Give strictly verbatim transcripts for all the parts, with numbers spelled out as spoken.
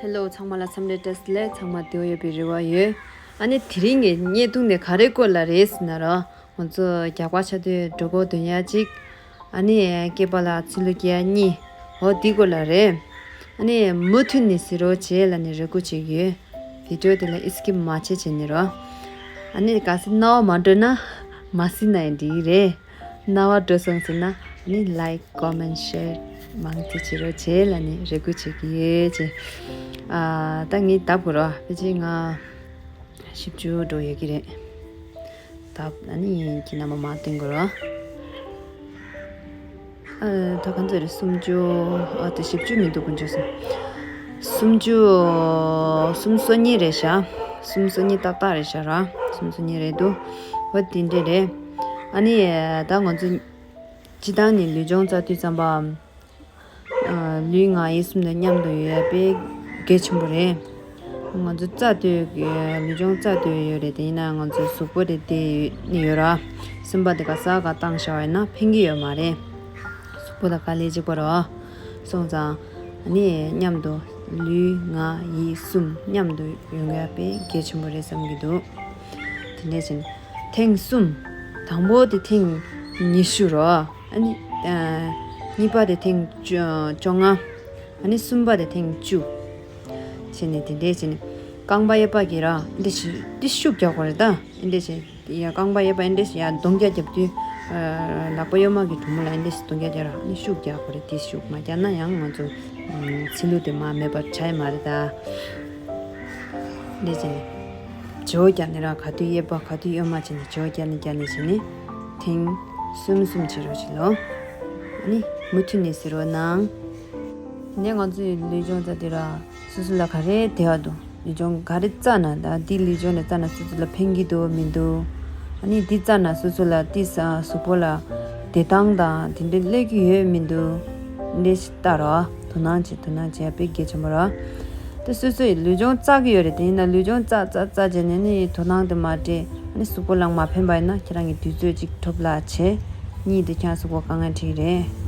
ཧེ་ལོ། ཚང་མ་ལ་འཚམས་འདྲི་བཀྲ་ཤིས་བདེ་ལེགས། ཚང་མ་བདེ་པོ་ཡོད་པའི་རེ་བ་ཡོད། ཨ་ནི་དེ་རིང་གི་བརྙན་ཐུང་འདི་ག་རེ་སྐོར་ལ་རེད་ཟེར་ན་ར། ང་ཚོ་རྒྱགས་པ་ཆགས་དུས་གྲོད་ཁོག་འདོན་ཡ་གཅིག་ཨ་ནི་སྐེད་པ་ལ་ཚིལ་ལུ་སྐྱེ་ཡ་གཉིས། འོ་འདི་སྐོར་ལ་རེད། ཨ་ནི་མུ་མཐུད་ནས་གཟིགས་རོགས་བྱེད་ལབ་ནས་རེ་སྐུལ་བྱེད་ཀྱི་ཡོད། བི་ཌི་ཡོ་དེ་ལ་ཨི་སི་ཀིབ་མ་བྱེད་བྱེད་ནི་རོ། ཨ་ནི་གལ་སྲིད་རྣ་བ་མ་འགྲོ་ན་མ་གཟིགས་ན་ཡང་འགྲིག་གི་རེད། རྣ་བ་འགྲོ་སོང་ཟེར་ན་ཨ་ནི་ལའིཀ་ཀོ་མེན་ཤེར་མང་ཙམ་བྱེད་རོགས་བྱེད་ལབ་ནས་རེ་སྐུལ་བྱེད་ཀྱི་ཡོད་ཅེས། ཨ་ད་ངས་ལྡབ་དགོས་རོ། ཕལ་ཆེར་ང་བཞི་བཅུ་འགྲོ་ཡོད་ཀྱི་རེད། ལྡབ་ཨ་ནི་ཁྱེད་རྣམ་པ་མར་སྟོན་དགོས་རོ། ཨ་ད་ག་ཚོད་རེད། སུམ་ཅུ། ཨ་དེ་བཞི་བཅུ་མི་འདུག་དགུ་བཅུ་སོང་། སུམ་ཅུ། སུམ་སོ་གཉིས་རེད་ཤག་སུམ་སོ་གཉིས་ཏག་ཏག་རེད་ཤག་ར། སུམ་སོ་གཉིས་རེད་འདུག་འོ་དེ་འདྲས་རེད། ཨ་ནི་ད་ང་ཚོ་སྤྱིར་བཏང་ནས་ལུས་སྦྱོང་རྩ་དུས་ཙམ་པ། ཨ་ལུས་ངག་ཡིད་གསུམ་དང་མཉམ་དུ་ཡོད་ཡ་དཔེ་གལ་ཆེན་པོ་རེད། ང་ཚོ་རྩ་གཏོད་ཀྱི་ལུས་སྦྱོང་རྩ་གཏོད་ཡོད་རེད། དེ་ཡིན་ན་ང་ཚོའི་གཟུགས་པོ་དེ་བདེ་ནི་ཡོད་ར། སེམས་པ་དེ་ག་ས་ག་བཏང་བཞག་པ་ཡིན་ན་ཕན་གྱི་ཡོད་མ་རེད། གཟུགས་པོ་དང་དཀའ་ལས་གཅིག་པ་རོ། སོང་ཙང་ཨ་ནི་མཉམ་དུ་ལུས་ངག་ཡིད་གསུམ་མཉམ་དུ་ཡོང་ཡ་དཔེ་གལ་ཆེན་པོ་རེད་བསམ་གྱི་འདུག་དེ་འདྲས་བྱས་ནས་ཐེངས་གསུམ། དང་པོ་དེ་ཐེངས་ཉི་ཤུ་རོ། ཨ་ནི་ཨ་གཉིས་པ་དེ་ཐེངས་བཅོ་བཅོ་ལྔ། ཨ་ནི་གསུམ་པ་དེ་ཐེངས་བཅུ། བྱས་ནས་དེ་འདྲས་བྱས་ནས་རྐང་པ་གཡས་པ་གིས་ར་འདི་ཞིག་འདི་ཤུགས་རྒྱག་དགོས་རེད་ད། འདི་འདྲས་བྱས་ཡ་རྐང་པ་གཡས་པ་འདི་འདྲས་བྱས་ཡ་རྡུང་རྒྱག་རྒྱབ་དུས། ཨ་ལག་པ་གཡོན་མ་གི་གྲུ་མོ་ལ་འདི་འདྲས་བྱས་རྡུང་རྒྱག་རྒྱག་ར། ཨ་ནི་ཤུགས་རྒྱག་དགོས་རེད། དེ་ཤུགས་མ་རྒྱག་ན་ཡང་ང་ཚོ་ཚིལ་ལུ་དེ་མར་མེད་པར་ཆགས་ཡ་མ་རེད་ད། འདི་བྱས་ནས་བྱེའུ་རྒྱག་ནས་ར་ག་དུས་གཡས་པ་ག་དུས་གཡོན་མ་བྱས་ནས་བྱེའུ་རྒྱག་ནས་རྒྱག་ནས་བྱས་ནས་ཐེངས་གསུམ་གསུམ་བྱེད་རོགས་བྱེད་ལོ། ཨ་ནི་མུ་མཐུད་ནས་གཟིགས་རོགས་གནང་། ནས་ང་ཚོའི་ལུས་སྦྱོང་རྩ་དེ་ར་སོ་སོ་ལ་ག་རེ་བདེ་བ་འདུག་ལུས་སྦྱོང་ག་རེ་རྩ་ན་ད་འདི་ལུས་སྦྱོང་ནས་རྩ་ན་སོ་སོ་ལ་ཕན་གྱི་འདུག་མི་འདུག་ཨ་ནི་འདི་རྩ་ན་སོ་སོ་ལ་ཏི་ས་གཟུགས་པོ་ལ་བདེ་ཐང་དང་དེ་འདྲའི་སླེབས་ཀྱི་ཡོད་མི་འདུག་འདི་ཞིག་ལྟ་རོགས། དོ་སྣང་བྱེད། དོ་སྣང་བྱེད་ཡ་དཔེ་གལ་ཆེན་པོ་ར། དེ་སོ་སོ་ཡི་ལུས་སྦྱོང་རྩ་གི་ཡོད་རེད། དེ་ཡིན་ན་ལུས་སྦྱོང་རྩ་རྩ་རྩ་བྱས་ནས་ནི་དོ་སྣང་དེ་མ་སྤྲད། ཨ་ནི་གཟུགས་པོ་ལ་མ་ཕན་པ་ཡིན་ན་ཁྱེད་རང་གི་དུས་ཚོད་ཅིག་འཕྲོ་བརླག་བྱེད། གཉིས་དེ་ཁྱེད་རང་གཟུགས་པོ་དཀའ་ངལ་འཕྲད་ཀྱི་རེད།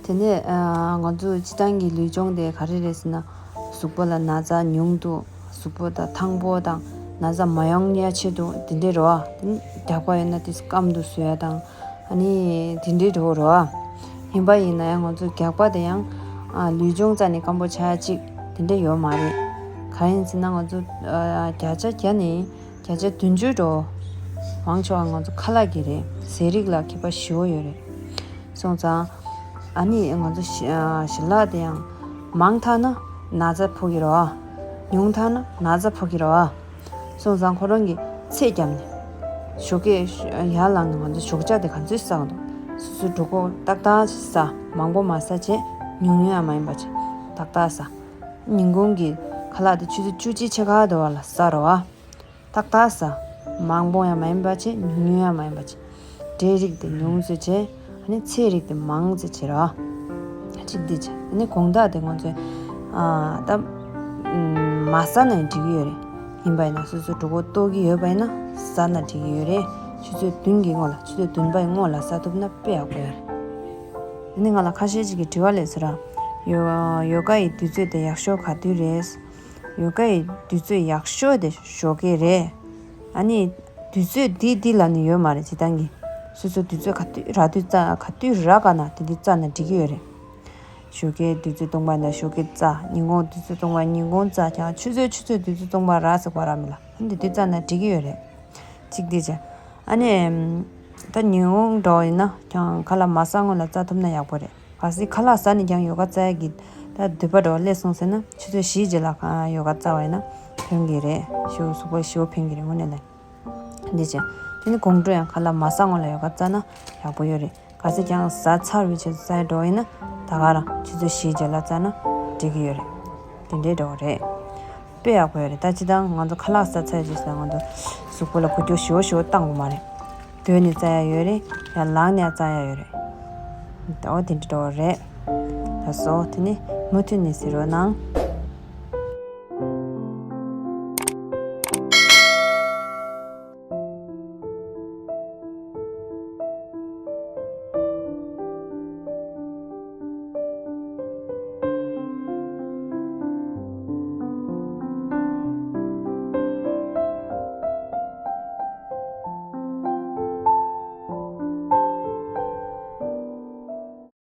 དེ་ནས་ཨ་ང་ཚོ་སྤྱིར་བཏང་གི་ལུས་སྦྱོང་དེ་ག་རེ་རེད་ཟེར་ན། གཟུགས་པོ་ལ་ན་ཚ་ཉུང་དུ། གཟུགས་པོ་དང་ཐང་པོ་དང་ན་ཚ་མ་ཡོང་ཡ་ཆེད་དུ་དེ་འདྲས་རེད་བ། དེ་ནི་རྒྱགས་པ་ཡོད་ན་དེ་སྐམ་དུ་བཟོ་ཡ་དང་། ཨ་ནི་དེ་འདྲས་འགྲོ་རོ། ཡིན་པ་ཡིན་ན་ཡང་ང་ཚོ་རྒྱགས་པ་དེ་ཡང་ཨ་ལུས་སྦྱོང་རྩ་ནས་སྐམ་པོ་ཆགས་ཡ་ཅིག་དེ་འདྲས་ཡོད་མ་རེད། གང་ཡིན་ཟེར་ན་ང་ཚོ་ཨ་བརྒྱ་ཆ་བརྒྱ་ནས་བརྒྱ་ཆ་བདུན་ཅུ་འགྲོ། མང་ཆེ་བ་ང་ཚོ་ཁ་ལག་གི་རེད། ཟས་རིགས་ལ་མཁས་པ་ཞེ་པོ་ཡོད་རེད། སོང་ཙང་ཨ་ནི་ང་ཚོ་ཞི་ཨ་ཞི་ལག་དེ་ཡང་མང་དྲགས་ན་ན་ཚ་ཕོག་གི་རེད་བ། ཉུང་དྲགས་ན་ན་ཚ་ཕོག་གི་རེད་བ། སོང་ཙང་ཁོ་རང་གིས་ཚད་བརྒྱབ་ནས་ཞོགས་ཀས་ཡར་ལངས་ནས་ང་ཚོ་ཞོགས་ཇ་དེ་ག་ཚོད་ཟ་གི་འདུག་སོ་སོའི་གྲོད་ཁོག་ཏག་ཏག་ཅིག་ཟ། མང་པོ་མ་ཟ་བྱས། ཉུང་ཉུང་ཡང་མ་ཡིན་པ་བྱས་ཏག་ཏག་ཟ། ཉིན་གུང་གི་ཁ་ལག་དེ་ཆུ་ཚོད་བཅུ་གཅིག་ཕྱེད་ཀ་དེ་བར་ལ་ཟ་རོགས་ཨ། ཏག་ཏག་ཟ། མང་པོ་ཡང་མ་ཡིན་པ་བྱས། ཉུང་ཉུང་ཡང་མ་ཡིན་པ་བྱས། འབྲས་རིགས་དེ་ཉུང་ཙམ་བྱས། ཨ་ནི་ཚལ་རིགས་དེ་མང་ཙམ་བྱེད་རོགས། གཅིག་འདི་བྱས། ཨ་ནི་དགོང་དག་དེ་ང་ཚོས་ཨ་ད་ཨམ་མ་ཟ་ན་ཡང་འགྲིག་གི་ཡོད་རེད། ཡིན་པ་ཡིན་ན་སོ་སོ་གྲོད་ཁོག་ལྟོགས་ཀྱི་ཡོད་པ་ཡིན་ན་ཟ་ན་འགྲིག་གི་ཡོད་རེད། ཆུ་ཚོད་བདུན་གྱི་སྔོན་ལ། ཆུ་ཚོད་བདུན་པའི་སྔོན་ལ་ཟ་ཐུབ་ན་དཔེ་ཡག་པོ་ཡོད་རེད། ཨ་ནི་ང་ལ་ཁ་ཤས་ཅིག་གིས་དྲི་བ་སླེབས་སོང་ར། ཡོ་ཡོ་ག་ཡི་དུས་ཚོད་དེ་ཡག་ཤོས་ག་དུས་རེད། ཡོ་ག་ཡི་དུས་ཚོད་ཡག་ཤོས་དེ་ཞོགས་ཀས་རེད། ཨ་ནི་དུས་ཚོད་འདི་འདི་ལབ་ནས་ཡོད་མ་རེད། སྤྱིར་བཏང་གི་སོ་སོ་དུས་ཚོད་ག་དུས་རག་དུས་རྩ། ག་དུས་རག་ག་ན་དེ་དུས་རྩ་ན་འགྲིག་གི་ཡོད་རེད། ཞོགས་ཀའི་དུས་ཚོད་སྟོང་པ་ཡིན་ན་ཞོགས་ཀས་རྩ། ཉིན་གུང་དུས་ཚོད་སྟོང་པ་ཉིན་གུང་རྩ། ཀྱང་ཆུ་ཚོད་ཆུ་ཚོད་དུས་ཚོད་སྟོང་པ་རག་ཟེར་བ་རག་མི་ལ། ཨ་ནི་དེ་དུས་རྩ་ན་འགྲིག་གི་ཡོད་རེད། གཅིག་འདི་བྱས། ཨ་ནི་ད་ཉིན་གུང་འདྲ་བོ་ཡིན་ན་ཀྱང་ཁ་ལག་མ་ཟ་སྔོན་ལ་རྩ་ཐུབ་ན་ཡག་པོ་རེད། གལ་སྲིད་ཁ་ལག་ཟ་ནས་ཀྱང་ཡོ་ག་རྩ་ཡག་གི་ད་འདོད་པ་འདྲ་བོ་སླེབས་སོང་ཟེར་ན་ཆུ་ཚོད་བཞིའི་རྗེས་ལ་ཡོ་ག་རྩ་བ་ཡིན་ན་ཕན་གི་རེད། ཞེ་པོ་གཟུགས་པོ་ཞེ་པོ་ཕན་གི་རེད། དངོས་གནས་ལ། འདི་བྱས། དེ་ནི་དགོང་དྲོ་ཡང་ཁ་ལག་མ་ཟ་སྔོན་ལ་ཡོ་ག་རྩ་ན་ཡག་པོ་ཡོད་རེད། གལ་སྲིད་ཀྱང་ཟ་ཚར་བའི་རྗེས་སུ་རྩ་ཡ་འགྲོ་ཡིན་ན་ད་ག་རང་ཆུ་ཚོད་བཞིའི་རྗེས་ལ་རྩ་ན་འགྲིག་གི་ཡོད་རེད། དེ་འདྲའི་འགྲོ་གི་རེད། དཔེ་ཡག་པོ་ཡོད་རེད། ད་སྤྱིར་བཏང་ང་ཚོ་ཁ་ལག་ཟ་ཚར་རྗེས་སུ་ང་ཚོ་གཟུགས་པོ་ལ་འགུལ་སྐྱོད་ཞེ་པོ་ཞེ་པོ་བཏང་དགོས་མ་རེད། སྡོད་ནས་རྩ་ཡ་ཡོད་རེད། ཡང་ལངས་ནས་རྩ་ཡ་ཡོད་རེད། ད་འོ་དེ་འདྲ་འགྲོ་གི་རེད། ད་སོ་དེ་ནི་མུ་མཐུད་ནས་གཟིགས་རོགས་གནང་།